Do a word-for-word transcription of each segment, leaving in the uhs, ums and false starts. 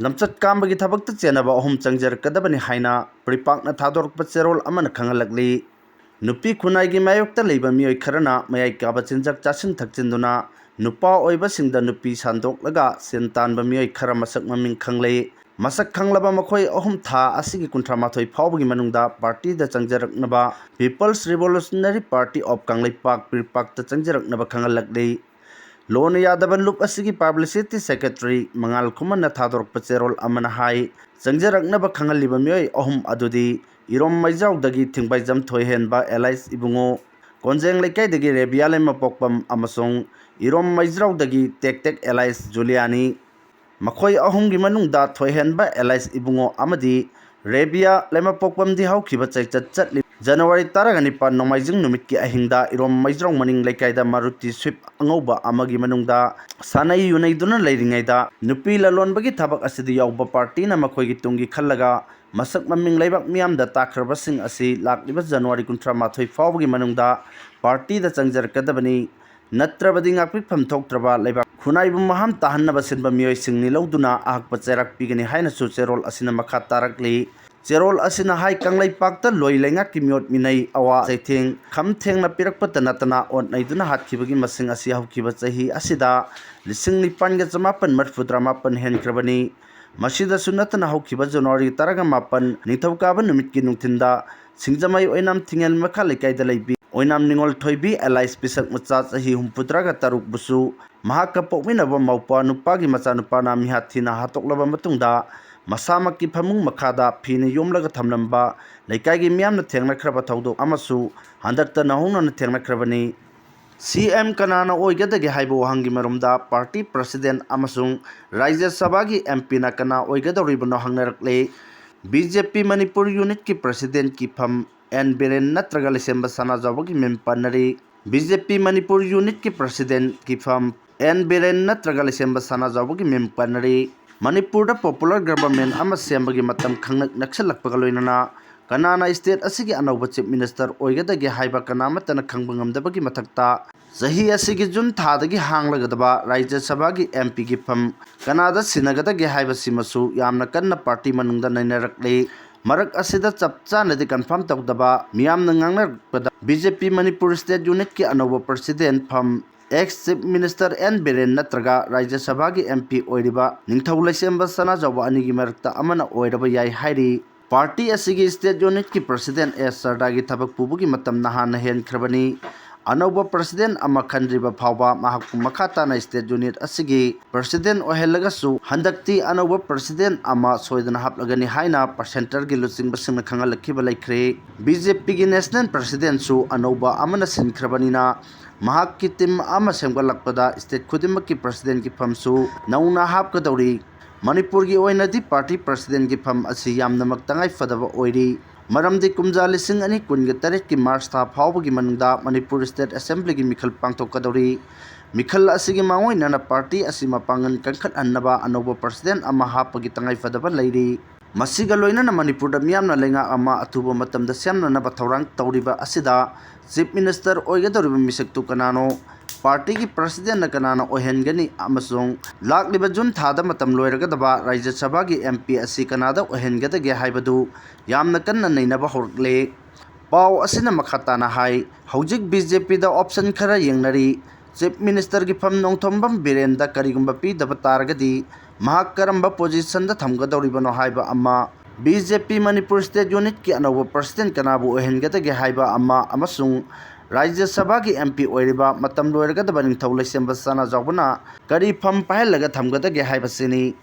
ꯂꯝꯆꯠ ꯀꯥꯝꯕꯒꯤ ꯊꯕꯛꯇ ꯆꯦꯟꯅꯕ ꯑꯍꯨꯝ ꯆꯪꯖꯔꯛꯀꯗꯕꯅꯤ ꯍꯥꯏꯅ ꯄ꯭ꯔꯤꯄꯥꯛꯅ ꯊꯥꯗꯣꯔꯛꯄ ꯆꯦꯔꯣꯜ ꯑꯃꯅ ꯈꯪꯍꯜꯂꯛꯂꯤ꯫ ꯅꯨꯄꯤ ꯈꯨꯟꯅꯥꯏꯒꯤ ꯃꯥꯌꯣꯛꯇ ꯂꯩꯕ ꯃꯤꯑꯣꯏ ꯈꯔꯅ ꯃꯌꯥꯏ ꯀꯥꯕ ꯆꯤꯟꯖꯥꯛ ꯆꯥꯁꯤꯟ ꯊꯛꯆꯤꯟꯗꯨꯅ ꯅꯨꯄꯥ ꯑꯣꯏꯕꯁꯤꯡꯗ ꯅꯨꯄꯤ ꯁꯟꯗꯣꯛꯂꯒ ꯁꯦꯟ ꯇꯥꯟꯕ ꯃꯤꯑꯣꯏ ꯈꯔ ꯃꯁꯛ ꯃꯃꯤꯡ ꯈꯪꯂꯦ꯫ ꯃꯁꯛ ꯈꯪꯂꯕ ꯃꯈꯣꯏ ꯑꯍꯨꯝ ꯊꯥ ꯑꯁꯤꯒꯤ ꯀꯨꯟꯊ꯭ꯔꯥ ꯃꯥꯊꯣꯏ ꯐꯥꯎꯕꯒꯤ ꯃꯅꯨꯡꯗ ꯄꯥꯔꯇꯤꯗ ꯆꯪꯖꯔꯛꯅꯕ People's Revolutionary Party of Kangleipak ꯄ꯭ꯔꯤꯄꯥꯛꯇ ꯆꯪꯖꯔꯛꯅꯕ ꯈꯪꯍꯜꯂꯛꯂꯤ꯫ ꯂꯣꯟꯅ ꯌꯥꯗꯕ ꯂꯨꯞ ꯑꯁꯤꯒꯤ ꯄꯕ꯭ꯂꯤꯁꯤꯇꯤ ꯁꯦꯀ꯭ꯔꯦꯇꯔꯤ ꯃꯉꯥꯜ ꯈꯨꯃꯟꯅ ꯊꯥꯗꯣꯔꯛꯄ ꯆꯦꯔꯣꯜ ꯑꯃꯅ ꯍꯥꯏ, ꯆꯪꯖꯔꯛꯅꯕ ꯈꯪꯍꯜꯂꯤꯕ ꯃꯤꯑꯣꯏ ꯑꯍꯨꯝ ꯑꯗꯨꯗꯤ ꯏꯔꯣꯝ ꯃꯩꯖꯥꯎꯗꯒꯤ ꯊꯤꯡꯕꯥꯏꯖꯝ ꯊꯣꯏꯍꯦꯟꯕ ꯑꯦꯂꯥꯏꯁ ꯏꯕꯨꯡꯉꯣ, ꯀꯣꯟꯖꯦꯡ ꯂꯩꯀꯥꯏꯗꯒꯤ ꯔꯦꯕꯤꯌꯥ ꯂꯩꯃꯄꯣꯛꯄꯝ ꯑꯃꯁꯨꯡ ꯏꯔꯣꯝ ꯃꯩꯖꯥꯎꯗꯒꯤ ꯇꯦꯛ ꯇꯦꯛ ꯑꯦꯂꯥꯏꯁ ꯖꯨꯂꯤꯌꯥꯅꯤ꯫ ꯃꯈꯣꯏ ꯑꯍꯨꯝꯒꯤ ꯃꯅꯨꯡꯗ ꯊꯣꯏꯍꯦꯟꯕ ꯑꯦꯂꯥꯏꯁ ꯏꯕꯨꯡꯉꯣ ꯑꯃꯗꯤ ꯔꯦꯕꯤꯌꯥ ꯂꯩꯃꯄꯣꯛꯄꯝꯗꯤ ꯍꯧꯈꯤꯕ ꯆꯩꯆꯠ ꯆꯠꯂꯤ ꯖꯅꯋꯥꯔꯤ ꯇꯔꯥꯒ ꯅꯤꯄꯥꯟ ꯅꯣꯡꯃꯥꯏꯖꯤꯡ ꯅꯨꯃꯤꯠꯀꯤ ꯑꯍꯤꯡꯗ ꯏꯔꯣꯝ ꯃꯩꯖ꯭ꯔꯣꯡ ꯃꯅꯤꯡ ꯂꯩꯀꯥꯏꯗ ꯃꯔꯨꯇꯤ ꯁ꯭ꯋꯤꯞ ꯑꯉꯧꯕ ꯑꯃꯒꯤ ꯃꯅꯨꯡꯗ ꯁꯥꯟꯅꯩ ꯌꯨꯅꯩꯗꯨꯅ ꯂꯩꯔꯤꯉꯩꯗ ꯅꯨꯄꯤ ꯂꯂꯣꯟꯕꯒꯤ ꯊꯕꯛ ꯑꯁꯤꯗ ꯌꯥꯎꯕ ꯄꯥꯔꯇꯤꯅ ꯃꯈꯣꯏꯒꯤ ꯇꯨꯡꯒꯤ ꯈꯜꯂꯒ ꯃꯁꯛ ꯃꯃꯤꯡ ꯂꯩꯕꯥꯛ ꯃꯤꯌꯥꯝꯗ ꯇꯥꯛꯈ꯭ꯔꯕꯁꯤꯡ ꯑꯁꯤ ꯂꯥꯛꯂꯤꯕ ꯖꯅꯋꯥꯔꯤ ꯀꯨꯟꯊ꯭ꯔꯥ ꯃꯥꯊꯣꯏ ꯐꯥꯎꯕꯒꯤ ꯃꯅꯨꯡꯗ ꯄꯥꯔꯇꯤꯗ ꯆꯪꯖꯔꯛꯀꯗꯕꯅꯤ꯫ ꯅꯠꯇ꯭ꯔꯕꯗꯤ ꯉꯥꯛꯄꯤꯐꯝ ꯊꯣꯛꯇ꯭ꯔꯕ ꯂꯩꯕꯥꯛ ꯈꯨꯟꯅꯥꯏꯕꯨ ꯃꯍꯥꯝ ꯇꯥꯍꯟꯅꯕ ꯁꯤꯟꯕ ꯃꯤꯑꯣꯏꯁꯤꯡꯅꯤ ꯂꯧꯗꯨꯅ ꯑꯍꯛꯄ ꯆꯩꯔꯥꯛ ꯄꯤꯒꯅꯤ ꯍꯥꯏꯅꯁꯨ ꯆꯦꯔꯣꯜ ꯑꯁꯤꯅ ꯃꯈꯥ ꯇꯥꯔꯛꯂꯤ꯫ ꯆꯦꯔꯣꯜ ꯑꯁꯤꯅ ꯍꯥꯏ, ꯀꯪꯂꯩꯄꯥꯛꯇ ꯂꯣꯏ ꯂꯩꯉꯥꯛꯀꯤ ꯃꯤꯑꯣꯠ ꯃꯤꯅꯩ, ꯑꯋꯥ ꯆꯩꯊꯦꯡ ꯈꯝ ꯊꯦꯡꯅ ꯄꯤꯔꯛꯄꯇ ꯅꯠꯇꯅ ꯑꯣꯠ ꯅꯩꯗꯨꯅ ꯍꯥꯠꯈꯤꯕꯒꯤ ꯃꯁꯤꯡ ꯑꯁꯤ ꯍꯧꯈꯤꯕ ꯆꯍꯤ ꯑꯁꯤꯗ ꯂꯤꯁꯤꯡ ꯅꯤꯄꯥꯟꯒ ꯆꯃꯥꯄꯟ ꯃꯔꯤꯐꯨꯇꯔꯥ ꯃꯥꯄꯟ ꯍꯦꯟꯈ꯭ꯔꯕꯅꯤ꯫ ꯃꯁꯤꯗꯁꯨ ꯅꯠꯇꯅ ꯍꯧꯈꯤꯕ ꯖꯅꯋꯥꯔꯤ ꯇꯔꯥꯒ ꯃꯥꯄꯟ ꯅꯤꯡꯊꯧꯀꯥꯕ ꯅꯨꯃꯤꯠꯀꯤ ꯅꯨꯡꯊꯤꯟꯗ ꯁꯤꯡꯖꯃꯩ ꯑꯣꯏꯅꯥꯝ ꯊꯤꯡꯉꯦꯜ ꯃꯈꯥ ꯂꯩꯀꯥꯏꯗ ꯂꯩꯕꯤ ꯑꯣꯏꯅꯥꯝ ꯅꯤꯉꯣꯜ ꯊꯣꯏꯕꯤ ꯑꯦꯂꯥꯏꯁ ꯄꯤꯁꯛ ꯃꯆꯥ ꯆꯍꯤ ꯍꯨꯝꯐꯨꯇꯔꯥꯒ ꯇꯔꯨꯛꯕꯨꯁꯨ ꯃꯍꯥꯛꯀ ꯄꯣꯛꯃꯤꯟꯅꯕ ꯃꯧꯄ꯭ꯋꯥ ꯅꯨꯄꯥꯒꯤ ꯃꯆꯥꯅꯨꯄꯥꯅ ꯃꯤꯍꯥꯠ ꯊꯤꯅ ꯍꯥꯠꯇꯣꯛꯂꯕ ꯃꯇꯨꯡꯗ ꯃꯁꯥꯃꯛꯀꯤ ꯐꯃꯨꯡ ꯃꯈꯥꯗ ꯐꯤꯅ ꯌꯣꯝꯂꯒ ꯊꯝꯂꯝꯕ ꯂꯩꯀꯥꯏꯒꯤ ꯃꯤꯌꯥꯝꯅ ꯊꯦꯡꯅꯈ꯭ꯔꯕ ꯊꯧꯗꯣꯛ ꯑꯃꯁꯨ ꯍꯟꯗꯛꯇ ꯅꯧꯍꯧꯅꯅ ꯊꯦꯡꯅꯈ꯭ꯔꯕꯅꯤ꯫ ꯁꯤ ꯑꯦꯝ ꯀꯅꯥꯅ ꯑꯣꯏꯒꯗꯒꯦ ꯍꯥꯏꯕ ꯋꯥꯍꯪꯒꯤ ꯃꯔꯨꯝꯗ ꯄꯥꯔꯇꯤ ꯄ꯭ꯔꯁꯤꯗꯦꯟ ꯑꯃꯁꯨꯡ ꯔꯥꯖ꯭ꯌ ꯁꯚꯥꯒꯤ ꯑꯦꯝ ꯄꯤꯅ ꯀꯅꯥ ꯑꯣꯏꯒꯗꯧꯔꯤꯕꯅꯣ ꯍꯪꯅꯔꯛꯂꯦ꯫ ꯕꯤ ꯖꯦ ꯄꯤ ꯃꯅꯤꯄꯨꯔ ꯌꯨꯅꯤꯠꯀꯤ ꯄ꯭ꯔꯁꯤꯗꯦꯟ ꯀꯤꯐꯝ ꯑꯦꯟ ꯕꯤꯔꯦꯟ ꯅꯠꯇ꯭ꯔꯒ ꯂꯩꯁꯦꯝꯕ ꯁꯅꯥꯖꯥꯎꯕꯒꯤ ꯃꯤꯡ ꯄꯟꯅꯔꯤ꯫ ꯕꯤ ꯖꯦ ꯄꯤ ꯃꯅꯤꯄꯨꯔ ꯌꯨꯅꯤꯠꯀꯤ ꯄ꯭ꯔꯁꯤꯗꯦꯟ ꯀꯤꯐꯝ ꯑꯦꯟ ꯕꯤꯔꯦꯟ ꯅꯠꯇ꯭ꯔꯒ ꯂꯩꯁꯦꯝꯕ ꯁꯅꯥꯖꯥꯎꯕꯒꯤ ꯃꯤꯡ ꯄꯟꯅꯔꯤ꯫ ꯃꯅꯤꯄꯨꯔꯗ ꯄꯣꯄꯨꯂꯔ ꯒꯚꯔꯟꯃꯦꯟ ꯑꯃ ꯁꯦꯝꯕꯒꯤ ꯃꯇꯝ ꯈꯪꯅꯛ ꯅꯛꯁꯤꯜꯂꯛꯄꯒ ꯂꯣꯏꯅꯅ ꯀꯅꯥꯅ state ꯑꯁꯤꯒꯤ ꯑꯅꯧꯕ Chief Minister ꯑꯣꯏꯒꯗꯒꯦ ꯍꯥꯏꯕ ꯀꯅꯥꯃꯠꯇꯅ ꯈꯪꯕ ꯉꯝꯗꯕꯒꯤ ꯃꯊꯛꯇ, ꯆꯍꯤ ꯑꯁꯤꯒꯤ June ꯊꯥꯗꯒꯤ ꯍꯥꯡꯂꯒꯗꯕ ꯔꯥꯖ꯭ꯌ ꯁꯚꯥꯒꯤ M P ꯒꯤ ꯐꯝ ꯀꯅꯥꯗ ꯁꯤꯟꯅꯒꯗꯒꯦ ꯍꯥꯏꯕꯁꯤꯃꯁꯨ ꯌꯥꯝꯅ ꯀꯟꯅ party ꯃꯅꯨꯡꯗ ꯅꯩꯅꯔꯛꯂꯤ꯫ ꯃꯔꯛ ꯑꯁꯤꯗ ꯆꯞ ꯆꯥꯅꯗꯤ confirm ꯇꯧꯗꯕ ꯃꯤꯌꯥꯝꯅ ꯉꯥꯡꯅꯔꯛꯄꯗ, B J P Manipur state unit ꯀꯤ ꯑꯅꯧꯕ president ꯐꯝ ex Chief Minister N Biren ꯅꯠꯇ꯭ꯔꯒ ꯔꯥꯖ꯭ꯌ ꯁꯚꯥꯒꯤ M P ꯑꯣꯏꯔꯤꯕ ꯅꯤꯡꯊꯧ ꯂꯩꯁꯦꯝꯕ ꯁꯅꯥꯖꯥꯎꯕ ꯑꯅꯤꯒꯤ ꯃꯔꯛꯇ ꯑꯃꯅ ꯑꯣꯏꯔꯕ ꯌꯥꯏ ꯍꯥꯏꯔꯤ꯫ Party ꯑꯁꯤꯒꯤ state unit ꯀꯤ president ꯑꯦꯁ ꯁꯔꯗꯥꯒꯤ ꯊꯕꯛ ꯄꯨꯕꯒꯤ ꯃꯇꯝ ꯅꯍꯥꯟꯅ ꯍꯦꯟꯈ꯭ꯔꯕꯅꯤ꯫ ꯑꯅꯧꯕ president ꯑꯃ ꯈꯟꯗ꯭ꯔꯤꯕ ꯐꯥꯎꯕ ꯃꯍꯥꯛꯄꯨ ꯃꯈꯥ ꯇꯥꯅ state unit ꯑꯁꯤꯒꯤ president ꯑꯣꯏꯍꯜꯂꯒꯁꯨ, ꯍꯟꯗꯛꯇꯤ ꯑꯅꯧꯕ president ꯑꯃ ꯁꯣꯏꯗꯅ ꯍꯥꯞꯂꯒꯅꯤ ꯍꯥꯏꯅ centre ꯒꯤ ꯂꯨꯆꯤꯡꯕꯁꯤꯡꯅ ꯈꯪꯍꯜꯂꯛꯈꯤꯕ ꯂꯩꯈ꯭ꯔꯦ꯫ B J P ꯒꯤ national president ꯁꯨ ꯑꯅꯧꯕ ꯑꯃꯅ ꯁꯤꯟꯈ꯭ꯔꯕꯅꯤꯅ, ꯃꯍꯥꯛꯀꯤ team ꯑꯃ ꯁꯦꯝꯒꯠꯂꯛꯄꯗ state ꯈꯨꯗꯤꯡꯃꯛꯀꯤ president ꯀꯤ ꯐꯝꯁꯨ ꯅꯧꯅ ꯍꯥꯞꯀꯗꯧꯔꯤ꯫ ꯃꯅꯤꯄꯨꯔꯒꯤ ꯑꯣꯏꯅꯗꯤ party president ꯀꯤ ꯐꯝ ꯑꯁꯤ ꯌꯥꯝꯅꯃꯛ ꯇꯉꯥꯏ ꯐꯗꯕ ꯑꯣꯏꯔꯤ꯫ ꯃꯔꯝꯗꯤ ꯀꯨꯝꯖꯥ ꯂꯤꯁꯤꯡ ꯑꯅꯤ ꯀꯨꯟꯒ ꯇꯔꯦꯠꯀꯤ March ꯊꯥ ꯐꯥꯎꯕꯒꯤ ꯃꯅꯨꯡꯗ ꯃꯅꯤꯄꯨꯔ state assembly ꯒꯤ ꯃꯤꯈꯜ ꯄꯥꯡꯊꯣꯛꯀꯗꯧꯔꯤ꯫ ꯃꯤꯈꯜ ꯑꯁꯤꯒꯤ ꯃꯥꯡꯑꯣꯏꯅꯅ party ꯑꯁꯤ ꯃꯄꯥꯡꯒꯜ ꯀꯟꯈꯠꯍꯟꯅꯕ ꯑꯅꯧꯕ president ꯑꯃ ꯍꯥꯞꯄꯒꯤ ꯇꯉꯥꯏ ꯐꯗꯕ ꯂꯩꯔꯤ꯫ ꯃꯁꯤꯒ ꯂꯣꯏꯅꯅ ꯃꯅꯤꯄꯨꯔꯗ ꯃꯤꯌꯥꯝꯅ ꯂꯩꯉꯥꯛ ꯑꯃ ꯑꯊꯨꯕ ꯃꯇꯝꯗ ꯁꯦꯝꯅꯅꯕ ꯊꯧꯔꯥꯡ ꯇꯧꯔꯤꯕ ꯑꯁꯤꯗ Chief Minister ꯑꯣꯏꯒꯗꯧꯔꯤꯕ ꯃꯤꯁꯛꯇꯨ ꯀꯅꯥꯅꯣ, party ꯒꯤ president ꯅ ꯀꯅꯥꯅ ꯑꯣꯏꯍꯟꯒꯅꯤ ꯑꯃꯁꯨꯡ ꯂꯥꯛꯂꯤꯕ June ꯊꯥꯗ ꯃꯇꯝ ꯂꯣꯏꯔꯒꯗꯕ ꯔꯥꯖ꯭ꯌ ꯁꯚꯥꯒꯤ M P ꯑꯁꯤ ꯀꯅꯥꯗ ꯑꯣꯏꯍꯟꯒꯗꯒꯦ ꯍꯥꯏꯕꯗꯨ ꯌꯥꯝꯅ ꯀꯟꯅ ꯅꯩꯅꯕ ꯍꯧꯔꯛꯂꯦ꯫ ꯄꯥꯎ ꯑꯁꯤꯅ ꯃꯈꯥ ꯇꯥꯅ ꯍꯥꯏ, ꯍꯧꯖꯤꯛ B J P ꯗ option ꯈꯔ ꯌꯦꯡꯅꯔꯤ꯫ Chief Minister ꯒꯤ ꯐꯝ ꯅꯣꯡꯊꯣꯝꯕꯝ ꯕꯤꯔꯦꯟꯗ ꯀꯔꯤꯒꯨꯝꯕ ꯄꯤꯗꯕ ꯇꯥꯔꯒꯗꯤ ꯃꯍꯥꯛ ꯀꯔꯝꯕ position ꯗ ꯊꯝꯒꯗꯧꯔꯤꯕꯅꯣ ꯍꯥꯏꯕ ꯑꯃ, B J P Manipur state unit ꯀꯤ ꯑꯅꯧꯕ president ꯀꯅꯥꯕꯨ ꯑꯣꯏꯍꯟꯒꯗꯒꯦ ꯍꯥꯏꯕ ꯑꯃ, ꯑꯃꯁꯨꯡ ꯔꯥꯖ꯭ꯌ ꯁꯚꯥꯒꯤ M P ꯑꯣꯏꯔꯤꯕ ꯃꯇꯝ ꯂꯣꯏꯔꯒꯗꯕ ꯅꯤꯡꯊꯧ ꯂꯩꯁꯦꯝꯕ ꯁꯅꯥꯖꯥꯎꯕꯅ ꯀꯔꯤ ꯐꯝ ꯄꯥꯏꯍꯜꯂꯒ ꯊꯝꯒꯗꯒꯦ ꯍꯥꯏꯕꯁꯤꯅꯤ꯫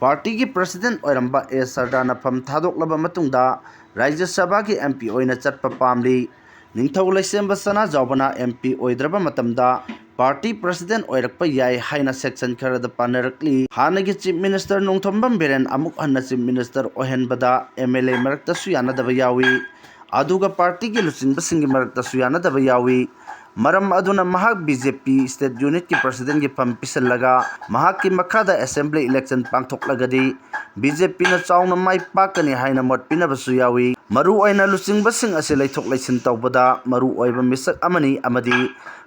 Party ꯒꯤ president ꯑꯣꯏꯔꯝꯕ ꯑꯦꯁ ꯁꯔꯗꯥꯅ ꯐꯝ ꯊꯥꯗꯣꯛꯂꯕ ꯃꯇꯨꯡꯗ ꯔꯥꯖ꯭ꯌ ꯁꯚꯥꯒꯤ M P ꯑꯣꯏꯅ ꯆꯠꯄ ꯄꯥꯝꯂꯤ꯫ ꯅꯤꯡꯊꯧ ꯂꯩꯁꯦꯝꯕ ꯁꯅꯥꯖꯥꯎꯕꯅ M P ꯑꯣꯏꯗ꯭ꯔꯕ ꯃꯇꯝꯗ party president ꯑꯣꯏꯔꯛꯄ ꯌꯥꯏ ꯍꯥꯏꯅ section ꯈꯔꯗ ꯄꯥꯅꯔꯛꯂꯤ꯫ ꯍꯥꯟꯅꯒꯤ Chief Minister ꯅꯣꯡꯊꯣꯝꯕꯝ ꯕꯤꯔꯦꯟ ꯑꯃꯨꯛ ꯍꯟꯅ Chief Minister ꯑꯣꯏꯍꯟꯕꯗ M L A ꯃꯔꯛꯇꯁꯨ ꯌꯥꯅꯗꯕ ꯌꯥꯎꯏ, ꯑꯗꯨꯒ party ꯒꯤ ꯂꯨꯆꯤꯡꯕꯁꯤꯡꯒꯤ ꯃꯔꯛꯇꯁꯨ ꯌꯥꯅꯗꯕ ꯌꯥꯎꯏ꯫ ꯃꯔꯝ ꯑꯗꯨꯅ ꯃꯍꯥꯛ B J P state unit ꯀꯤ president ꯀꯤ ꯐꯝ ꯄꯤꯁꯤꯜꯂꯒ ꯃꯍꯥꯛꯀꯤ ꯃꯈꯥꯗ assembly election ꯄꯥꯡꯊꯣꯛꯂꯒꯗꯤ ꯕꯤ ꯖꯦ ꯄꯤꯅ ꯆꯥꯎꯅ ꯃꯥꯏ ꯄꯥꯛꯀꯅꯤ ꯍꯥꯏꯅ ꯃꯣꯠ ꯄꯤꯅꯕꯁꯨ ꯌꯥꯎꯏ꯫ ꯃꯔꯨꯑꯣꯏꯅ ꯂꯨꯆꯤꯡꯕꯁꯤꯡ ꯑꯁꯤ ꯂꯩꯊꯣꯛ ꯂꯩꯁꯤꯟ ꯇꯧꯕꯗ ꯃꯔꯨꯑꯣꯏꯕ ꯃꯤꯁꯛ ꯑꯃꯅꯤ ꯑꯃꯗꯤ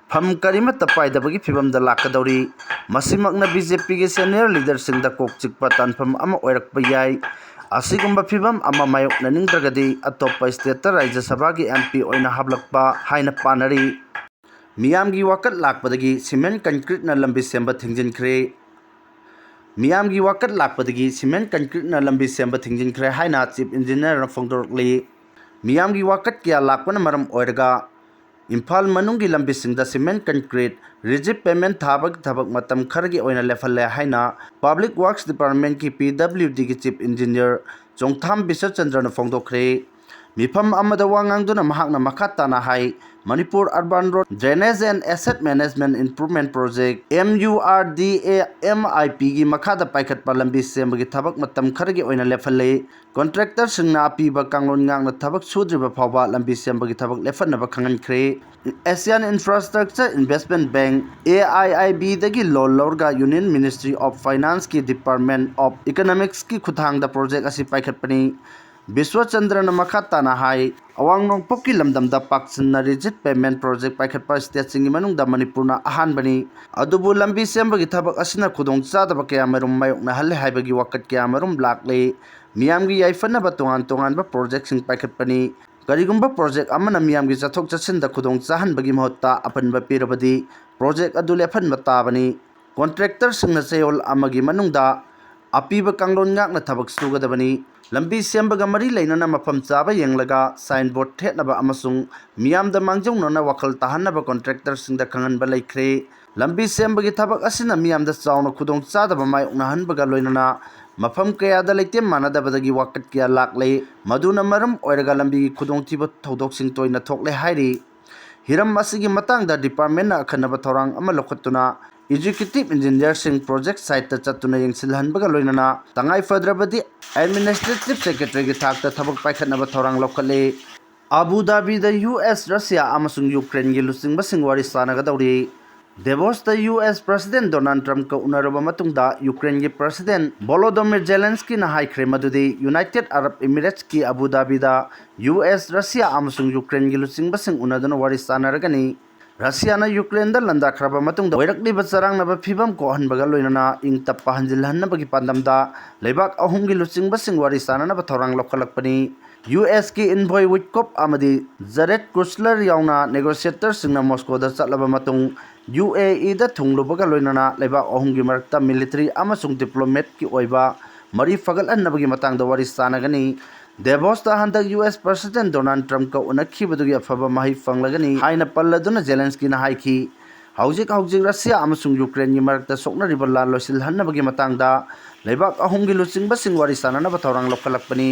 ꯐꯝ ꯀꯔꯤꯃꯠꯇ ꯄꯥꯏꯗꯕꯒꯤ ꯐꯤꯕꯝꯗ ꯂꯥꯛꯀꯗꯧꯔꯤ꯫ ꯃꯁꯤꯃꯛꯅ ꯕꯤ ꯖꯦ ꯄꯤꯒꯤ senior leaderꯁꯤꯡꯗ ꯀꯣꯛ ꯆꯤꯛꯄ ꯇꯥꯟꯐꯝ ꯑꯃ ꯑꯣꯏꯔꯛꯄ ꯌꯥꯏ꯫ ꯑꯁꯤꯒꯨꯝꯕ ꯐꯤꯕꯝ ꯑꯃ ꯃꯥꯌꯣꯛꯅꯅꯤꯡꯗ꯭ꯔꯒꯗꯤ ꯑꯇꯣꯞꯄ stateꯇ ꯔꯥꯖ꯭ꯌ ꯁꯚꯥꯒꯤ M P ꯑꯣꯏꯅ ꯍꯥꯞꯂꯛꯄ ꯍꯥꯏꯅ ꯄꯥꯅꯔꯤ꯫ ꯃꯤꯌꯥꯝꯒꯤ ꯋꯥꯀꯠ ꯂꯥꯛꯄꯗꯒꯤ cement concreteꯅ ꯂꯝꯕꯤ ꯁꯦꯝꯕ ꯊꯤꯡꯖꯤꯟꯈ꯭ꯔꯦ꯫ ꯃꯤꯌꯥꯝꯒꯤ ꯋꯥꯀꯠ ꯂꯥꯛꯄꯗꯒꯤ cement concreteꯅ ꯂꯝꯕꯤ ꯁꯦꯝꯕ ꯊꯤꯡꯖꯤꯟꯈ꯭ꯔꯦ ꯍꯥꯏꯅ Chief Engineerꯅ ꯐꯣꯡꯗꯣꯔꯛꯂꯤ꯫ ꯃꯤꯌꯥꯝꯒꯤ ꯋꯥꯀꯠ ꯀꯌꯥ ꯂꯥꯛꯄꯅ ꯃꯔꯝ ꯑꯣꯏꯔꯒ ꯏꯝꯐꯥꯜ ꯃꯅꯨꯡꯒꯤ ꯂꯝꯕꯤꯁꯤꯡꯗ cement concrete rigid pavement ꯊꯥꯕꯒꯤ ꯊꯕꯛ ꯃꯇꯝ ꯈꯔꯒꯤ ꯑꯣꯏꯅ ꯂꯦꯞꯍꯜꯂꯦ ꯍꯥꯏꯅ Public Works Departmentꯀꯤ P W Dꯒꯤ Chief Engineer ꯆꯣꯡꯊꯥꯝ ꯕꯤꯁ꯭ꯋꯆꯟꯗ꯭ꯔꯅ ꯐꯣꯡꯗꯣꯛꯈ꯭ꯔꯦ꯫ ꯃꯤꯐꯝ ꯑꯃꯗ ꯋꯥ ꯉꯥꯡꯗꯨꯅ ꯃꯍꯥꯛꯅ ꯃꯈꯥ ꯇꯥꯅ ꯍꯥꯏ, Manipur Urban Road Drainage and Asset Management Improvement Project, M U R D A M I Pꯒꯤ ꯃꯈꯥꯗ ꯄꯥꯏꯈꯠꯄ ꯂꯝꯕꯤ ꯁꯦꯝꯕꯒꯤ ꯊꯕꯛ ꯃꯇꯝ ꯈꯔꯒꯤ ꯑꯣꯏꯅ ꯂꯦꯞꯍꯜꯂꯦ꯫ Contractorꯁꯤꯡꯅ ꯑꯄꯤꯕ ꯀꯥꯡꯂꯣꯟ ꯉꯥꯛꯅ ꯊꯕꯛ ꯁꯨꯗ꯭ꯔꯤꯕ ꯐꯥꯎꯕ ꯂꯝꯕꯤ ꯁꯦꯝꯕꯒꯤ ꯊꯕꯛ ꯂꯦꯞꯍꯟꯅꯕ ꯈꯪꯍꯟꯈ꯭ꯔꯦ꯫ Asian Infrastructure Investment Bank, A I I Bꯗꯒꯤ loan ꯂꯧꯔꯒ Union Ministry of Financeꯀꯤ Department of Economicsꯀꯤ ꯈꯨꯠꯊꯥꯡꯗ project ꯑꯁꯤ ꯄꯥꯏꯈꯠꯄꯅꯤ꯫ ꯕꯤꯁ꯭ꯋꯆꯟꯗ꯭ꯔꯅ ꯃꯈꯥ ꯇꯥꯅ ꯍꯥꯏ, ꯑꯋꯥꯡ ꯅꯣꯡꯄꯣꯛꯀꯤ ꯂꯝꯗꯝꯗ ꯄꯥꯛ ꯁꯟꯅ rigid pavement project ꯄꯥꯏꯈꯠꯄ stateꯁꯤꯡꯒꯤ ꯃꯅꯨꯡꯗ ꯃꯅꯤꯄꯨꯔꯅ ꯑꯍꯥꯟꯕꯅꯤ꯫ ꯑꯗꯨꯕꯨ ꯂꯝꯕꯤ ꯁꯦꯝꯕꯒꯤ ꯊꯕꯛ ꯑꯁꯤꯅ ꯈꯨꯗꯣꯡꯆꯥꯗꯕ ꯀꯌꯥꯃꯔꯨꯝ ꯃꯥꯌꯣꯛꯅꯍꯜꯂꯦ ꯍꯥꯏꯕꯒꯤ ꯋꯥꯀꯠ ꯀꯌꯥꯃꯔꯨꯝ ꯂꯥꯛꯂꯦ꯫ ꯃꯤꯌꯥꯝꯒꯤ ꯌꯥꯏꯐꯅꯕ ꯇꯣꯉꯥꯟ ꯇꯣꯉꯥꯟꯕ projectꯁꯤꯡ ꯄꯥꯏꯈꯠꯄꯅꯤ꯫ ꯀꯔꯤꯒꯨꯝꯕ project ꯑꯃꯅ ꯃꯤꯌꯥꯝꯒꯤ ꯆꯠꯊꯣꯛ ꯆꯠꯁꯤꯟꯗ ꯈꯨꯗꯣꯡ ꯆꯥꯍꯟꯕꯒꯤ ꯃꯍꯨꯠꯇ ꯑꯄꯟꯕ ꯄꯤꯔꯕꯗꯤ, project ꯑꯗꯨ ꯂꯦꯞꯍꯟꯕ ꯇꯥꯕꯅꯤ꯫ Contractorꯁꯤꯡꯅ ꯆꯌꯣꯜ ꯑꯃꯒꯤ ꯃꯅꯨꯡꯗ ꯑꯄꯤꯕ ꯀꯥꯡꯂꯣꯟ ꯉꯥꯛꯅ ꯊꯕꯛ ꯁꯨꯒꯗꯕꯅꯤ꯫ ꯂꯝꯕꯤ ꯁꯦꯝꯕꯒ ꯃꯔꯤ ꯂꯩꯅꯅ ꯃꯐꯝ ꯆꯥꯕ ꯌꯦꯡꯂꯒ signboard ꯊꯦꯠꯅꯕ ꯑꯃꯁꯨꯡ ꯃꯤꯌꯥꯝꯗ ꯃꯥꯡꯖꯧꯅꯅ ꯋꯥꯈꯜ ꯇꯥꯍꯟꯅꯕ contractorꯁꯤꯡꯗ ꯈꯪꯍꯟꯕ ꯂꯩꯈ꯭ꯔꯦ꯫ ꯂꯝꯕꯤ ꯁꯦꯝꯕꯒꯤ ꯊꯕꯛ ꯑꯁꯤꯅ ꯃꯤꯌꯥꯝꯗ ꯆꯥꯎꯅ ꯈꯨꯗꯣꯡꯆꯥꯗꯕ ꯃꯥꯌꯣꯛꯅꯍꯟꯕꯒ ꯂꯣꯏꯅꯅ ꯃꯐꯝ ꯀꯌꯥꯗ ꯂꯩꯇꯦꯝ ꯃꯥꯟꯅꯗꯕꯗꯒꯤ ꯋꯥꯀꯠ ꯀꯌꯥ ꯂꯥꯛꯂꯦ꯫ ꯃꯗꯨꯅ ꯃꯔꯝ ꯑꯣꯏꯔꯒ ꯂꯝꯕꯤꯒꯤ ꯈꯨꯗꯣꯡꯊꯤꯕ ꯊꯧꯗꯣꯛꯁꯤꯡ ꯇꯣꯏꯅ ꯊꯣꯛꯂꯦ ꯍꯥꯏꯔꯤ꯫ ꯍꯤꯔꯝ ꯑꯁꯤꯒꯤ ꯃꯇꯥꯡꯗ departmentꯅ ꯑꯈꯟꯅꯕ ꯊꯧꯔꯥꯡ ꯑꯃ ꯂꯧꯈꯠꯇꯨꯅ executive engineerꯁꯤꯡ project siteꯇ ꯆꯠꯇꯨꯅ ꯌꯦꯡꯁꯤꯜꯍꯟꯕꯒ ꯂꯣꯏꯅꯅ ꯇꯉꯥꯏ ꯐꯗ꯭ꯔꯕꯗꯤ administrative secretaryꯒꯤ ꯊꯥꯛꯇ ꯊꯕꯛ ꯄꯥꯏꯈꯠꯅꯕ ꯊꯧꯔꯥꯡ ꯂꯧꯈꯠꯂꯦ꯫ ꯑꯕꯨ ꯙꯥꯕꯤꯗ U S, Russia ꯑꯃꯁꯨꯡ Ukraineꯒꯤ ꯂꯨꯆꯤꯡꯕꯁꯤꯡ ꯋꯥꯔꯤ ꯁꯥꯟꯅꯒꯗꯧꯔꯤ꯫ ꯗꯦꯚꯣꯁꯇ ꯌꯨ ꯑꯦꯁ ꯄ꯭ꯔꯁꯤꯗꯦꯟ ꯗꯣꯅꯥꯜꯗ ꯇ꯭ꯔꯝꯞꯀ ꯎꯅꯔꯕ ꯃꯇꯨꯡꯗ ꯌꯨꯀ꯭ꯔꯦꯟꯒꯤ ꯄ꯭ꯔꯁꯤꯗꯦꯟ ꯚꯣꯂꯣꯗꯣꯃꯤꯔ ꯖꯦꯂꯦꯟꯁꯀꯤꯅ ꯍꯥꯏꯈ꯭ꯔꯦ ꯃꯗꯨꯗꯤ ꯌꯨꯅꯥꯏꯇꯦꯗ ꯑꯔꯕ ꯏꯃꯤꯔꯦꯠꯁꯀꯤ ꯑꯕꯨ ꯙꯥꯕꯤꯗ ꯌꯨ ꯑꯦꯁ, ꯔꯁꯤꯌꯥ ꯑꯃꯁꯨꯡ ꯌꯨꯀ꯭ꯔꯦꯟꯒꯤ ꯂꯨꯆꯤꯡꯕꯁꯤꯡ ꯎꯅꯗꯨꯅ ꯋꯥꯔꯤ ꯁꯥꯟꯅꯔꯒꯅꯤ꯫ ꯔꯁꯤꯌꯥꯅ ꯌꯨꯀ꯭ꯔꯦꯟꯗ ꯂꯥꯟꯗꯥꯈ꯭ꯔꯕ ꯃꯇꯨꯡꯗ ꯑꯣꯏꯔꯛꯂꯤꯕ ꯆꯔꯥꯡꯅꯕ ꯐꯤꯚꯝ ꯀꯣꯛꯍꯟꯕꯒ ꯂꯣꯏꯅꯅ ꯏꯪ ꯇꯞꯄ ꯍꯟꯖꯤꯜꯍꯟꯅꯕꯒꯤ ꯄꯥꯟꯗꯝꯗ ꯂꯩꯕꯥꯛ ꯑꯍꯨꯝꯒꯤ ꯂꯨꯆꯤꯡꯕꯁꯤꯡ ꯋꯥꯔꯤ ꯁꯥꯟꯅꯅꯕ ꯊꯧꯔꯥꯡ ꯂꯧꯈꯠꯂꯛꯄꯅꯤ꯫ ꯌꯨ ꯑꯦꯁꯀꯤ ꯏꯟꯚꯣꯏ ꯋꯤꯠꯀꯣꯞ ꯑꯃꯗꯤ ꯖꯔꯦꯠ ꯀꯨꯁꯂꯔ ꯌꯥꯎꯅ ꯅꯦꯒꯣꯁꯤꯌꯦꯇꯔꯁꯤꯡꯅ ꯃꯣꯁꯀꯣꯗ ꯆꯠꯂꯕ ꯃꯇꯨꯡ, ꯌꯨ ꯑꯦ ꯏꯗ ꯊꯨꯡꯂꯨꯕꯒ ꯂꯣꯏꯅꯅ ꯂꯩꯕꯥꯛ ꯑꯍꯨꯝꯒꯤ ꯃꯔꯛꯇ ꯃꯤꯂꯤꯇꯔꯤ ꯑꯃꯁꯨꯡ ꯗꯤꯄ꯭ꯂꯣꯃꯦꯠꯀꯤ ꯑꯣꯏꯕ ꯃꯔꯤ ꯐꯒꯠꯍꯟꯅꯕꯒꯤ ꯃꯇꯥꯡꯗ ꯋꯥꯔꯤ ꯁꯥꯟꯅꯒꯅꯤ꯫ ꯗꯦꯚꯣꯁꯇ ꯍꯟꯗꯛ ꯌꯨ ꯑꯦꯁ ꯄ꯭ꯔꯁꯤꯗꯦꯟ ꯗꯣꯅꯥꯜꯗ ꯇ꯭ꯔꯝꯞꯀ ꯎꯅꯈꯤꯕꯗꯨꯒꯤ ꯑꯐꯕ ꯃꯍꯩ ꯐꯪꯂꯒꯅꯤ ꯍꯥꯏꯅ ꯄꯜꯂꯗꯨꯅ ꯖꯦꯂꯦꯟꯁꯀꯤꯅ ꯍꯥꯏꯈꯤ꯫ ꯍꯧꯖꯤꯛ ꯍꯧꯖꯤꯛ ꯔꯁꯤꯌꯥ ꯑꯃꯁꯨꯡ ꯌꯨꯀ꯭ꯔꯦꯟꯒꯤ ꯃꯔꯛꯇ ꯁꯣꯛꯅꯔꯤꯕ ꯂꯥꯟ ꯂꯣꯏꯁꯤꯜꯍꯟꯅꯕꯒꯤ ꯃꯇꯥꯡꯗ ꯂꯩꯕꯥꯛ ꯑꯍꯨꯝꯒꯤ ꯂꯨꯆꯤꯡꯕꯁꯤꯡ ꯋꯥꯔꯤ ꯁꯥꯟꯅꯅꯕ ꯊꯧꯔꯥꯡ ꯂꯧꯈꯠꯂꯛꯄꯅꯤ꯫